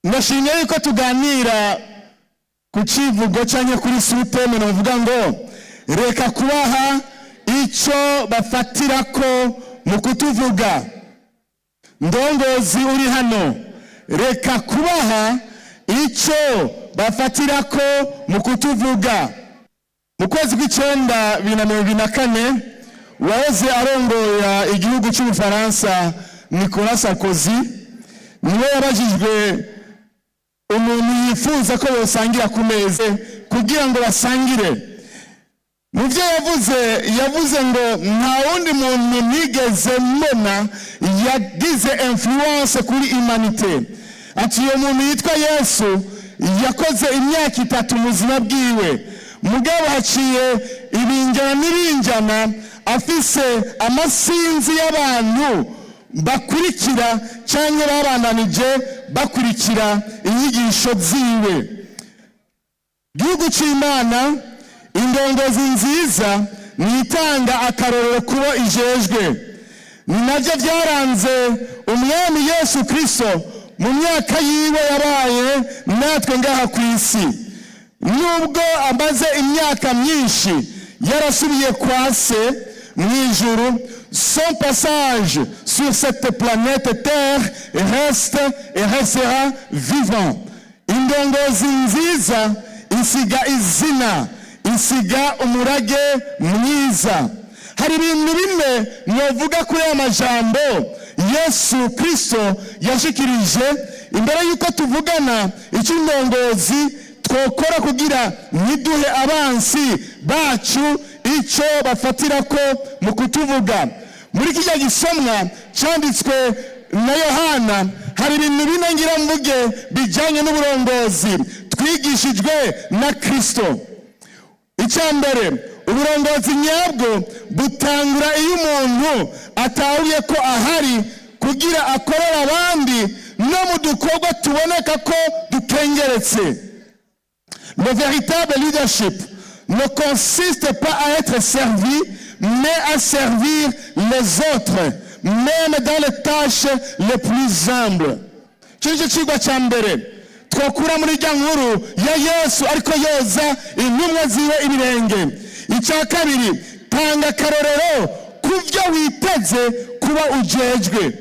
Ndashimye yuko tuganira ku civugo canke kuri sous-thème novuga ngo reka kubaha ico bafatirako mu kutuvuga. Ndongozi uri hano, reka kubaha ico bafatirako mu kutuvuga. Mu kwezi kw'icenda 2024, uwahoze arongoye igihugu cy'Ubufaransa, Nicolas Sarkozy, niwe yabajijwe umuntu yifuza ko bosangira ku meza kugira ngo basangire. Mu byo yavuze, yavuze ngo nta wundi muntu nigeze mbona yagize influence kuri humanité. Ati uyo muntu yitwa Yesu, yakoze imyaka 3 mu buzima bwiwe, mugabo haciye ibinjana n'ibinjana afise amasinzi y'abantu bakurikira cyangwa babananije bakurikira inyigisho ziwe. Gihugu cy'Imana, indongozi nziza ni itanga akarorero kubo ijejwe. Ni nabyo byaranze Umwami Yesu Kristo mu myaka yiwe yabaye natwe ngaha ku isi. Nubwo amaze imyaka myinshi yarasubiye kwa Se mu ijuru, son passage sur cette planète Terre reste et restera vivant. Indongozi nziza isiga izina, isiga umurage mwiza. Hari ibintu bimwe mwavuga kuri aya majambo Yesu Kristo yashikirije imbere y'uko tuvugana icyo indongozi twokora kugira ntiduhe abansi bacu icyo bafatira ko mu kutuvuga. Muri kijya gisomwa cyanditswe na Yohana, hari ibintu bine ngira mvuge bijyanye n'uburongozi twigishijwe na Kristo. Icya mbere, uburongozi nyabwo butangura iyo umuntu atahuye ko ahari kugira akorere abandi, no mu dukorwa tuboneka ko dukengeretse. Le véritable leadership ne consiste pas à être servi, mais à servir les autres, même dans les tâches les plus humbles. Icyo nicyo cigwa cya mbere twakura muri rya nkuru ya Yesu ariko yoza intumwa ziwe ibirenge. Icya kabiri, tanga akarorero ku byo witeze kuba ujejwe.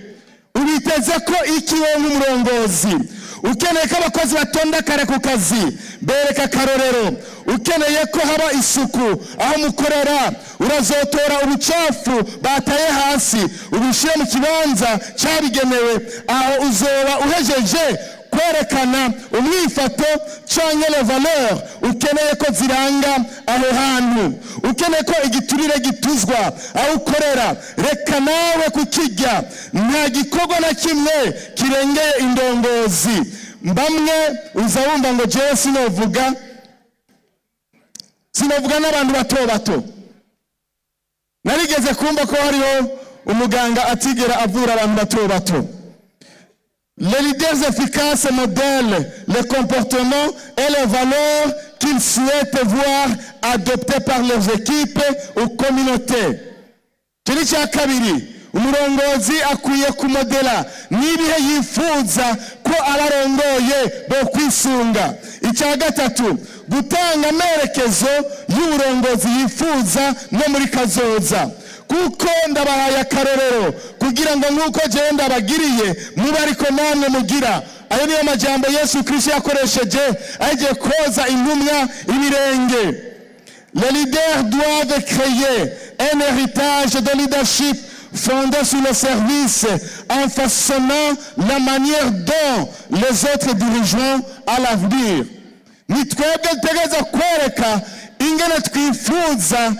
Ubiteze ko iki wowe nk'umurongozi? Ukeneye ko abakozi batonda kare ku kazi, bereka akarorero. Ukeneye ko haba isuku aho mukorera, urazotora ubucafu bataye hasi ubushyire mu kibanza cyabigenewe. Aho uzoba uhejeje kwerekana umwifato cyangwa les valeurs ukeneye ko ziranga aho hantu. Ukeneye ko igiturire gituzwa aho ukorera, reka nawe kukijya. Nta gikorwa na kimwe kirengeye indongozi. Bamwe uza wumva ngo jewe sinovuga n'abantu bato bato. Narigeze kumva ko hariho umuganga atigera avura abantu bato bato. Les leaders efficaces modèlent les comportements et les valeurs qu'ils souhaitent voir adoptées par leurs équipes ou communautés. Icyo ni icya kabiri. Umurongozi akwiye kumodela n'ibihe yifuza ko abarongoye bo kwisunga. Icya gatatu, gutanga amerekezo y'uburongozi yifuza no muri kazoza. Kuko ndabahaye akarorero kugira ngo nk'uko jewe ndabagiriye mube ariko namwe mugira. Ayo niyo majambo Yesu Kristo yakoresheje agiye koza intumwa ibirenge. Les leaders doivent créer un héritage de leadership fondé sur le service en façonnant la manière dont les autres dirigeront à l'avenir. Ni twebwe dutegereza kwereka ingene twifuza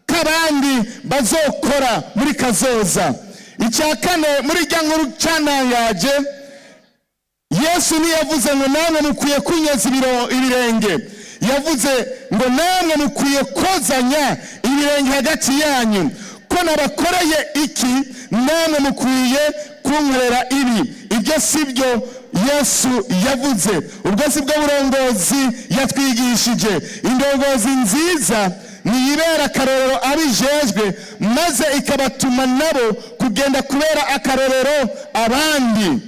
ko abandi bazokora muri kazoza. Icya kane, muri rya nkuru cyantangaje, Yesu ntiyavuze ngo namwe mukwiye kunyoza ibirenge. Yavuze ngo namwe mukwiye kozanya ibirenge hagati yanyu. Ko nabakoreye iki, namwe mukwiye kunkorera ibi. Ibyo si byo Yesu yavuze. Ubwo si bwo burongozi yatwigishije. Indongozi nziza niyibera akarorero abijejwe, maze ikabatuma nabo kugenda kubera akarorero abandi.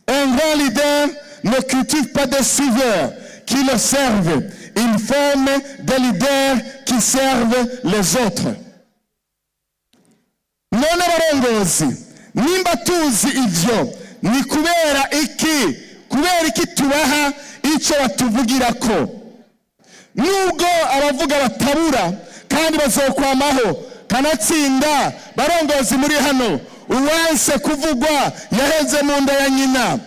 Un grand leader ne se Un leader ne cultive pas des suiveurs qui le servent. Il forme des leaders qui servent les autres. None abarongozi, nimba tuzi ivyo, ni kubera iki, kubera iki tubaha icyo batuvugirako? Nubwo abavuga batabura kandi bazokwamaho, kanatsinda barongozi muri hano, uwanse kuvugwa yaheze mu nda ya nyina.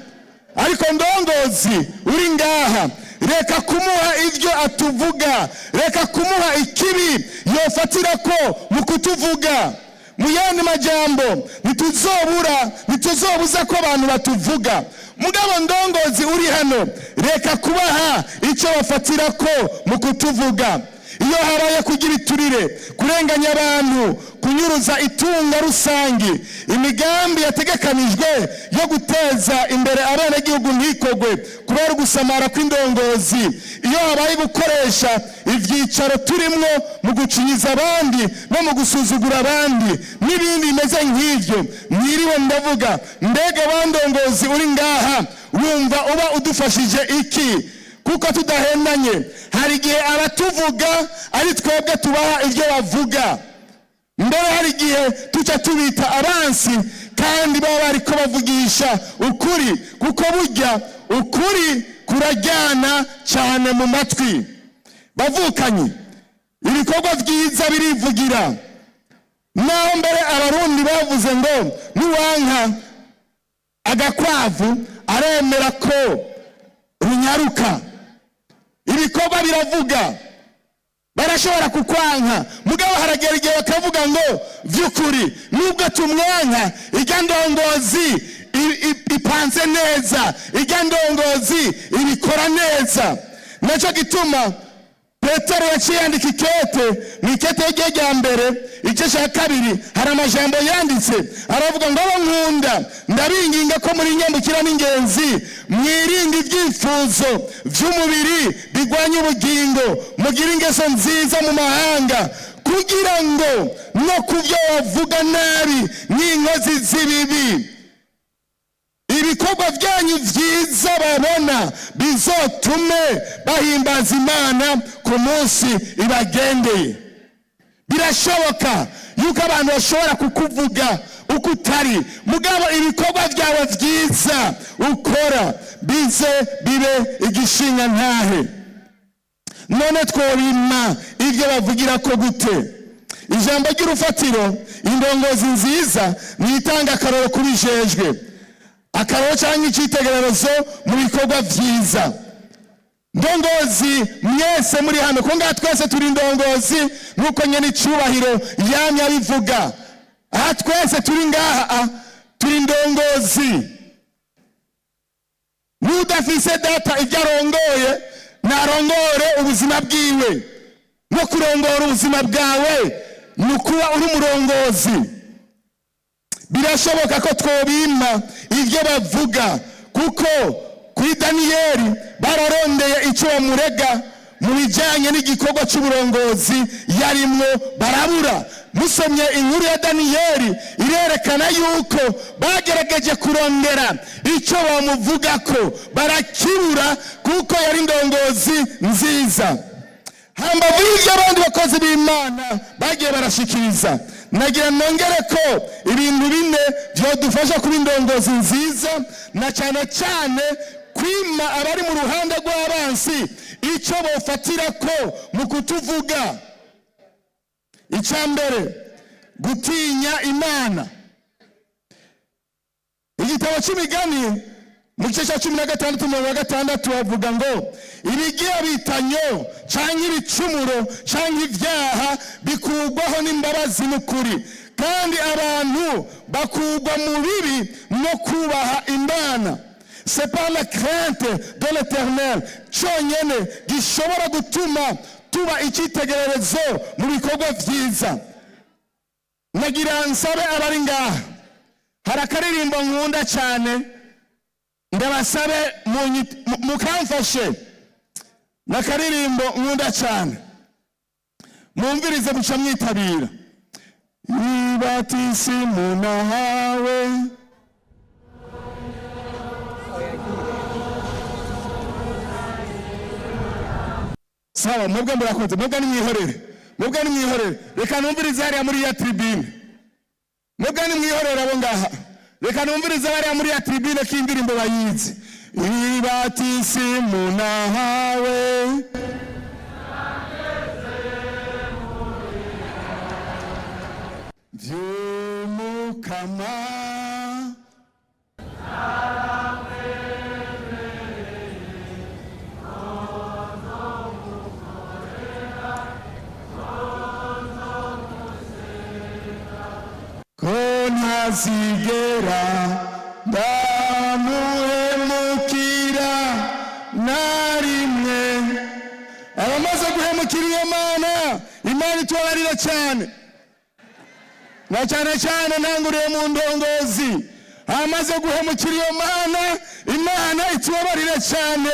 Ariko ndongozi uri ngaha, reka kumuha ibyo atuvuga, reka kumuha ikibi yofatira ko mu kutuvuga. Mu yandi majambo, ntituzobura, ntituzobuza ko abantu batuvuga. Mugabo ndongozi uri hano, reka kubaha icyo bafatira ko mu kutuvuga. Iyo habaye kugira iturire, kurenganya abantu, kunyuruza itunga rusange, imigambi yategekanijwe yo guteza imbere abenegihugu ntikogwe kubera ugusamara kw'indongozi, iyo habaye gukoresha ivyicaro turimwo mu gucinyiza abandi no mu gusuzugura abandi n'ibindi bimeze nk'ivyo mwiriwe ndavuga, mbega bandongozi uri ngaha, wumva uba udufashije iki? Kuko tudahendanye, hari igihe abatuvuga ari twebwe tubaha ibyo bavuga. Mbere hari igihe tuca tubita abansi kandi baba bariko bavugisha ukuri, kuko burya ukuri kurajyana cyane mu matwi. Bavukanyi, ibikorwa byiza birivugira. Naho mbere Abarundi bavuze ngo nuwanka agakwavu aremera ko runyaruka. Ibikorwa biravuga. Barashobora kukwanka, mugabo haragera igihe bakavuga ngo vy'ukuri nubwo tumwanka, irya ndongozi ipanze neza, irya ndongozi ibikora neza. Nacyo gituma Petero yaciye yandika ikete. Mu ikete rye rya mbere, igice cya 2, hari amajambo yanditse, aravuga ngo: "Abo nkunda, ndabinginga ko muri nyambukira n'ingenzi, mwirinde ibyifuzo by'umubiri bigwanya ubugingo, mugire ingeso nziza mu mahanga, kugira ngo no ku byo bavuga nabi n'inkozi z'ibibi, ibikorwa byanyu byiza babona bizotume bahimbaza Imana ku munsi ibagendeye." Birashoboka yuko abantu bashobora kukuvuga uko utari, mugabo ibikorwa byawe byiza ukora bize bibe igishinga ntahe. None twobima ibyo bavugira ko gute? Ijambo ry'urufatiro: indongozi nziza ni itanga akaroro kuri jejwe, akaroro cyangwa icyitegererezo mu bikorwa byiza. Ndongozi mwese muri hano, ko ngaha twese turi indongozi, nk'uko nyene icyubahiro yamye abivuga, aha twese turi ngaha turi indongozi. N'udafise data ibyo arongoye, narongore ubuzima bwiwe. No kurongora ubuzima bwawe ni ukuba uri umurongozi. Birashoboka ko twobima ibyo bavuga, kuko kuri Daniyeli bararondeye icyo bamurega mu bijyanye n'igikorwa cy'uburongozi yarimwo, barabura. Musomye inkuru ya Daniyeli, irerekana yuko bagerageje kurondera icyo bamuvuga ko barakibura, kuko yari indongozi nziza. Hambavu y'ibyo abandi bakozi b'Imana bagiye barashikiriza, nagira nongere ko ibintu bine byadufasha kuba indongozi nziza, na cyane cyane kwima abari mu ruhande rw'abansi icyo bofatira ko mu kutuvuga. Icya mbere, gutinya Imana. Igitabo cy'Imigani mu gice cya 16 umurongo wa 6 bavuga ngo: "Ibigira bitanyo cyangwa ibicumuro cyangwa ibyaha bikurwaho n'imbabazi n'ukuri, kandi abantu bakurwa mu bibi no kubaha Imana." C'est par la crainte de l'Éternel cyonyine gishobora gutuma tuba icyitegererezo mu bikorwa byiza. Nagira nsabe abari ngaha, hari akaririmbo nkunda cyane, ndabasabe mukamfashe. N'akaririmbo nkunda cyane, mwumvirize muca mwitabira. Ibatisimu nahawe. Oya. Sawa, mwebwe murakoze, mwebwe nimwihorere, mwebwe nimwihorere. Reka numvirize hariya muri ya tribune. Mwebwe nimwihorere abo ngaha. Reka numvirize hariya muri ya tribune ko indirimbo bayizi. Ibatisimu nahawe vy'umukama. Ko ntazigera ndamuhemukira na rimwe. Abamaze guhemukira iyo Mana, Imana itubabarira cyane, na cyane cyane ntanguriye mu ndongozi. Amaze guhemukira iyo Mana, Imana itubabarire cyane.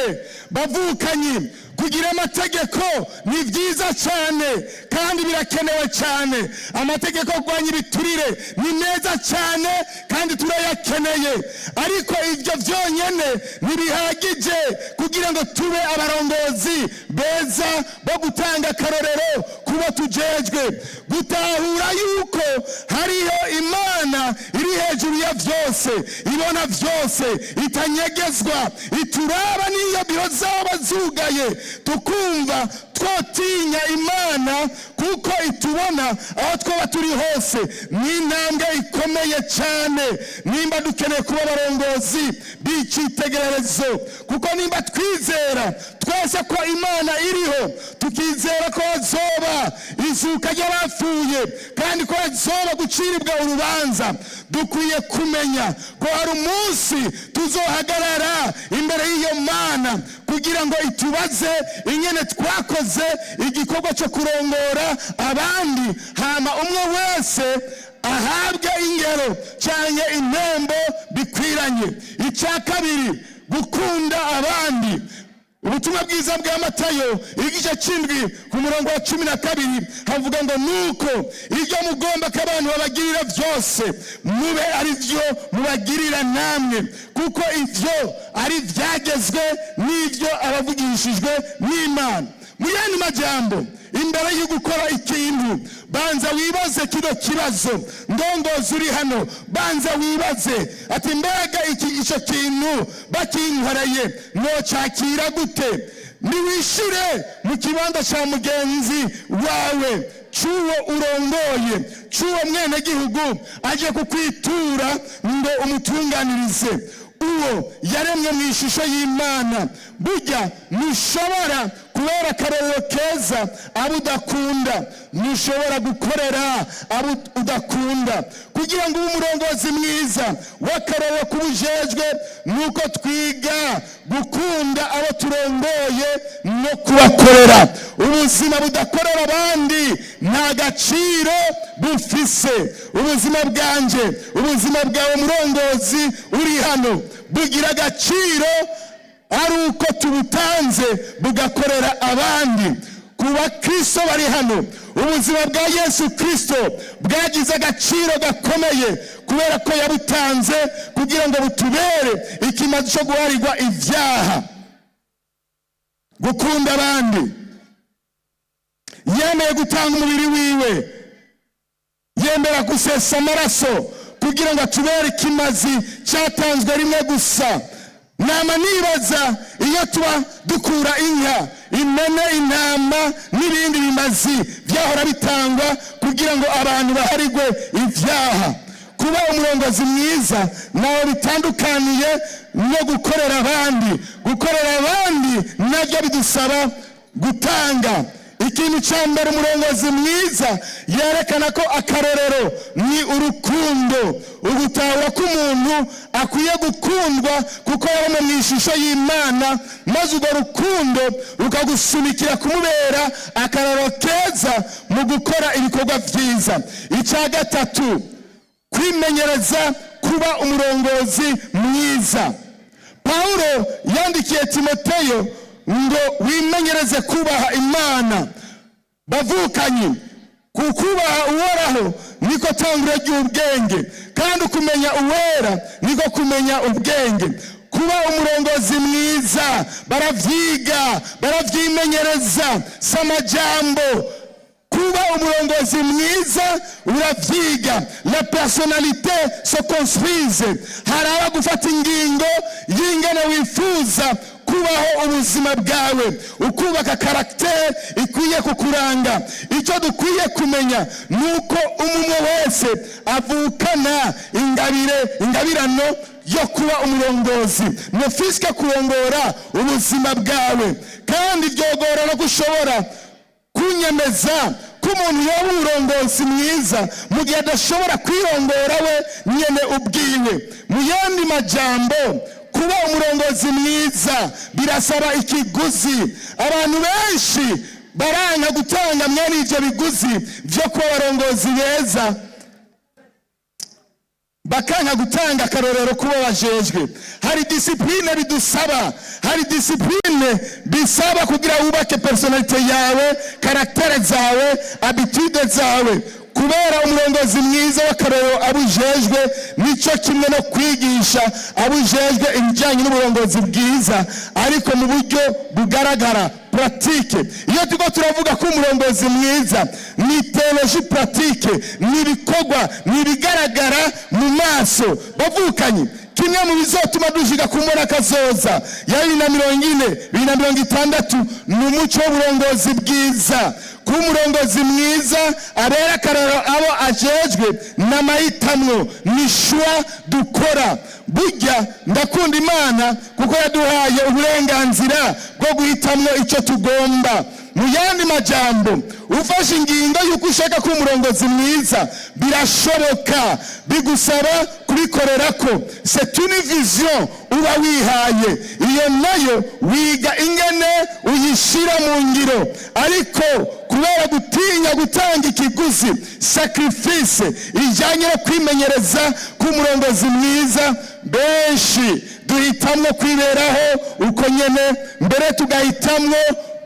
Bavukanyi, kugira amategeko ni byiza cyane kandi birakenewe cyane. Amategeko yo kurwanya ibiturire ni meza cyane kandi turayakeneye, ariko ibyo byonyine ntibihagije kugira ngo tube abarongozi beza bo gutanga akarorero kubo tujejwe. Gutahura yuko hariho Imana iri hejuru ya byose, ibona byose, itanyegezwa, ituraba n'iyo biro zaba zugaye, tukumva twotinya Imana kuko itubona aho twaba turi hose, ni intambwe ikomeye cyane nimba dukeneye kuba abarongozi b'icyitegererezo. Kuko nimba twizera twese ko Imana iriho, tukizera ko hazoba izuka ry'abapfuye kandi ko hazoba guciribwa urubanza, dukwiye kumenya ko hari umunsi tuzohagarara imbere y'iyo Mana kugira ngo itubaze ingene twakoze igikorwa cyo kurongora abandi, hama umwe wese ahabwe ingero cyangwa impembo bikwiranye. Icya kabiri, gukunda abandi. Ubutumwa bwiza bwa Matayo igice cy'indwi ku murongo wa 12 havuga ngo: "Nuko ibyo mugomba ko abantu babagirira byose, mube ari byo mubagirira namwe, kuko ibyo ari byagezwe n'ibyo abavugishijwe n'Imana." Mu yandi majambo, imbere yo gukora ikintu, banza wibaze kino kibazo. Ndongozi uri hano, banza wibaze ati: "Mbega iki icyo kintu bakinkoreye nocakira gute?" Niwishire mu kibanza cya mugenzi wawe, cy'uwo urongoye, cy'uwo mwenegihugu aje kukwitura ngo umutunganirize, uwo yaremwe mu ishusho y'Imana. Burya ntushobora kubera akarorero keza abo udakunda, ntushobora gukorera abo udakunda. Kugira ngo ube umurongozi mwiza w'akarorero k'ubujejwe, ni uko twiga gukunda abo turongoye no kubakorera. Ubuzima budakorera abandi nta gaciro bufise. Ubuzima bwanjye, ubuzima bwawe murongozi uri hano, bugira agaciro ari uko tubutanze bugakorera abandi. Ku bakristo bari hano, ubuzima bwa Yesu Kristo bwagize agaciro gakomeye kubera ko yabutanze kugira ngo butubere ikimazi cyo guharirwa ibyaha. Gukunda abandi, yemeye gutanga umubiri wiwe, yemera gusesa amaraso kugira ngo atubere ikimazi cyatanzwe rimwe gusa. Nama nibaza, iyo tuba dukura inka, impene, intama n'ibindi bimazi byahora bitangwa kugira ngo abantu baharigwe ibyaha. Kuba umurongozi mwiza nawe bitandukaniye no gukorera abandi. Gukorera abandi nabyo bidusaba gutanga. Ikintu cya mbere umurongozi mwiza yerekana ko akarorero ni urukundo, ugutahura ko umuntu akwiye gukundwa kuko yaremwe mu ishusho y'Imana, maze urwo rukundo rukagusunikira kumubera akarorero keza mu gukora ibikorwa byiza. Icya gatatu, kwimenyereza kuba umurongozi mwiza. Pawulo yandikiye Timoteyo ngo: "Wimenyereze kubaha Imana." Bavukanyi, kukubaha Uhoraho niko tanguro ry'ubwenge, kandi kumenya Uwera niko kumenya ubwenge. Kuba umurongozi mwiza baravyiga, baravyimenyereza, si amajambo. Kuba umurongozi mwiza uravyiga. La personnalité se construise. Hari aba gufata ingingo y'ingene wifuza kubaho ubuzima bwawe, ukubaka caractère ikwiye kukuranga. Icyo dukwiye kumenya ni uko umwe wese avukana ingabire, ingabirano yo kuba umurongozi, nufisike kurongora ubuzima bwawe. Kandi byogora no gushobora kunyemeza ko umuntu yoba umurongozi mwiza mu gihe adashobora kwirongora we nyene ubwiwe. Mu yandi majambo, kuba umurongozi mwiza birasaba ikiguzi. Abantu benshi baranga gutanga mwene ivyo biguzi vyo kuba abarongozi beza, bakanka gutanga akarorero kuba bajejwe. Hari discipline bidusaba, hari discipline bisaba kugira wubake personnalité yawe, caractère zawe, habitude zawe. Kubera umurongozi mwiza w'akarorero abujejwe, nicyo kimwe no kwigisha abujejwe ibijyanye n'uburongozi bwiza, ariko mu buryo bugaragara, pratique. Iyo turiko turavuga ko umurongozi mwiza ni théologie pratique, ni ibikorwa, ni ibigaragara mu maso. Bavukanye, kimwe mu bizotuma dushiga ku mbona kazoza ya 2040, 2060 ni umuco w'uburongozi bwiza. Kuba umurongozi mwiza abera akarorero abo ajejwe n'amahitamwo, ni choix dukora. Burya ndakunda Imana kuko yaduhaye uburenganzira bwo guhitamwo icyo tugomba. Mu yandi majambo, ufashe ingingo y'uko ushaka kuba umurongozi mwiza, birashoboka, bigusaba kubikorera ko c'est une vision uba wihaye. Iyo nayo wiga ingene uyishira mu ngiro. Ariko kubera gutinya gutanga ikiguzi, sacrifice ijyanye no kwimenyereza k'umurongozi mwiza, benshi duhitamwo kwiberaho uko nyene, mbere tugahitamwo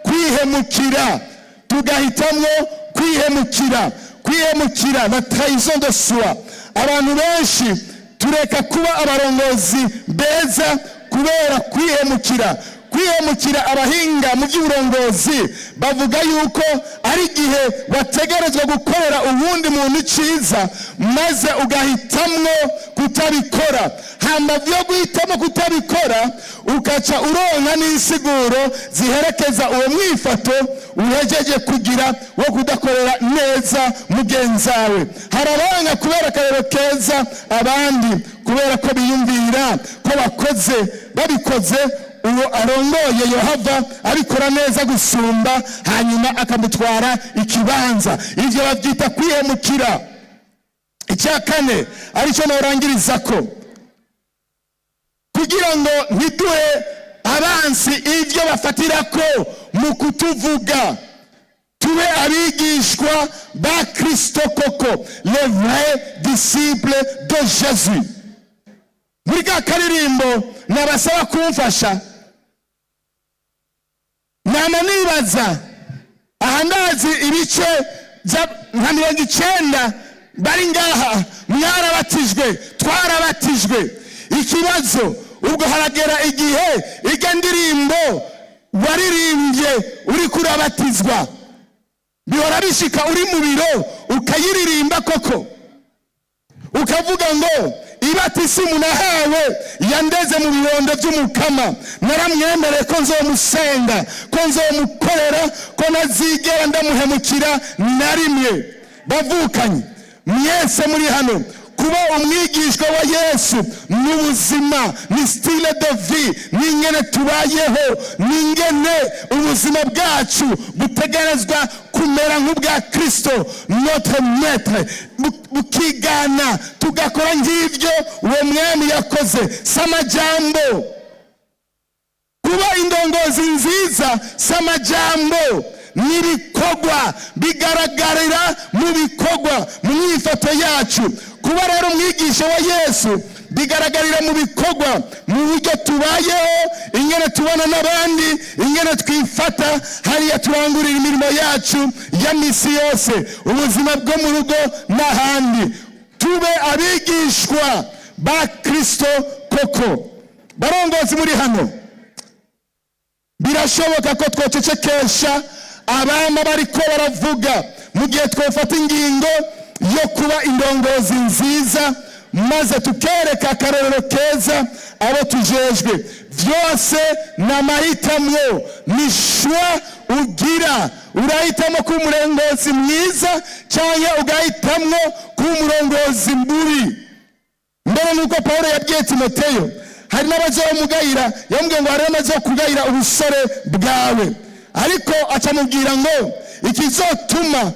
kwihemukira, tugahitamwo kwihemukira, kwihemukira, la trahison de soi. Abantu benshi tureka kuba abarongozi beza kubera kwihemukira. Kwihemukira, abahinga mu by'uburongozi bavuga yuko ari igihe wategerezwa gukorera uwundi muntu iciza, maze ugahitamwo kutabikora. Hambavu yo guhitamo kutabikora, ukaca uronka n'insiguro ziherekeza uwo mwifato uhejeje kugira wo kudakorera neza mugenzawe. Hari abanga kubera akarero keza abandi, kubera ko biyumvira ko bakoze, babikoze, uwo arongoye yohava abikora neza gusumba, hanyuma akamutwara ikibanza. Ivyo babyita kwihemukira. Icya kane, aricyo norangiriza ko, kugira ngo ntiduhe abansi ibyo bafatira ko mu kutuvuga, tube abigishwa ba Kristo koko, les vrais disciples de Jésus. Muri ka karirimbo nabasaba kumfasha, nama nibaza aha, ndazi ibice nka 90 bari ngaha mwarabatijwe, twarabatijwe. Ikibazo ubwo, haragera igihe ijya ndirimbo waririmbye uri kurabatizwa, bihora bishika uri mu biro ukayiririmba koko, ukavuga ngo: "Ibatisimu nahawe yandeze mu bibondo by'Umukama, naramwemereye ko nzomusenga, ko nzomukorera, ko ntazigera ndamuhemukira na rimwe"? Bavukanye, mwese muri hano, kuba umwigishwa wa Yesu ni ubuzima, ni style de vie, ni ingene tubayeho, ni ingene ubuzima bwacu butegerezwa kumera nk'ubwa Kristo notre maître, bukigana, tugakora nk'ibyo uwo mwami yakoze. Si amajambo. Kuba indongozi nziza si amajambo, n'ibikorwa, bigaragarira mu bikorwa, mu myifato yacu. Kuba rero umwigisha wa Yesu bigaragarira mu bikorwa, mu buryo tubayeho, ingene tubona n'abandi, ingene twifata hariya turangurira imirimo yacu ya misi yose, ubuzima bwo mu rugo n'ahandi. Tube abigishwa ba Kristo koko. Barongozi muri hano, birashoboka ko twocecekesha abama bariko baravuga mu gihe twofata ingingo yo kuba indongozi nziza, maze tukereka akarorero keza abo tujejwe. Byose ni amahitamo, ni choix ugira. Urahitamo kuba umurongozi mwiza cyangwa ugahitamo kuba umurongozi mubi. Mbere nuko Pawulo yabwiye Timoteyo, hari n'abazomugayira, yamubwiye ngo hari n'abazokugayira ubusore bwawe, ariko acamubwira ngo ikizotuma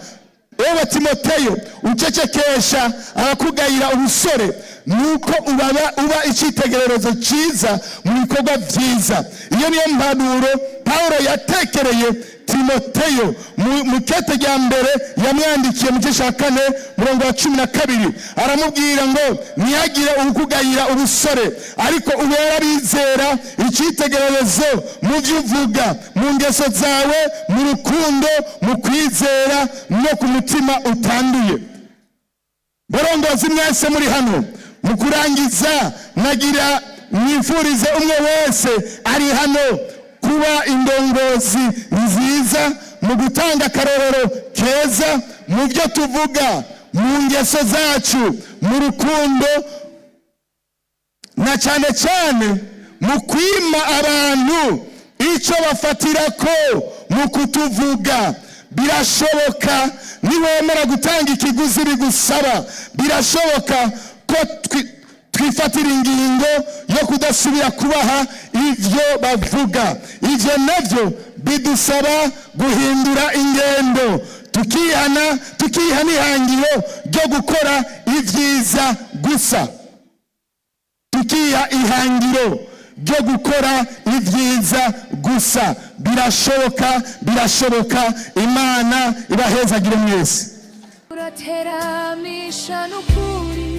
ewe Timoteyo ucecekesha abakugayira ubusore nuko ubaba uba icyitegererezo cyiza mu bikorwa byiza. Iyo niyo mpanuro Pawulo yatekereye Timoteyo mu kete rya mbere yamwandikiye mu gice cya 4, murongo wa 12. Aramubwira ngo ntihagire ukugayira ubusore, ariko ubera abizera icyitegererezo mu byo uvuga, mu ngeso zawe, mu rukundo, mu kwizera no ku mutima utanduye. Barongozi mwese muri hano, mu kurangiza nagira mwifurize umwe wese ari hano kuba indongozi nziza mu gutanga akarorero keza mu byo tuvuga, mu ngeso zacu, mu rukundo, na cyane cyane mu kwima abantu icyo bafatira ko mu kutuvuga. Birashoboka niwemera gutanga ikiguzi bigusaba. Birashoboka ko twifatira ingingo yo kudasubira kubaha ivyo bavuga. Ivyo navyo bidusaba guhindura ingendo, tukihana, tukiha n'ihangiro ryo gukora ibyiza gusa, tukiha ihangiro ryo gukora ibyiza gusa. Birashoboka, birashoboka. Imana ibahezagire mwese. Urateramisha n'ukuri.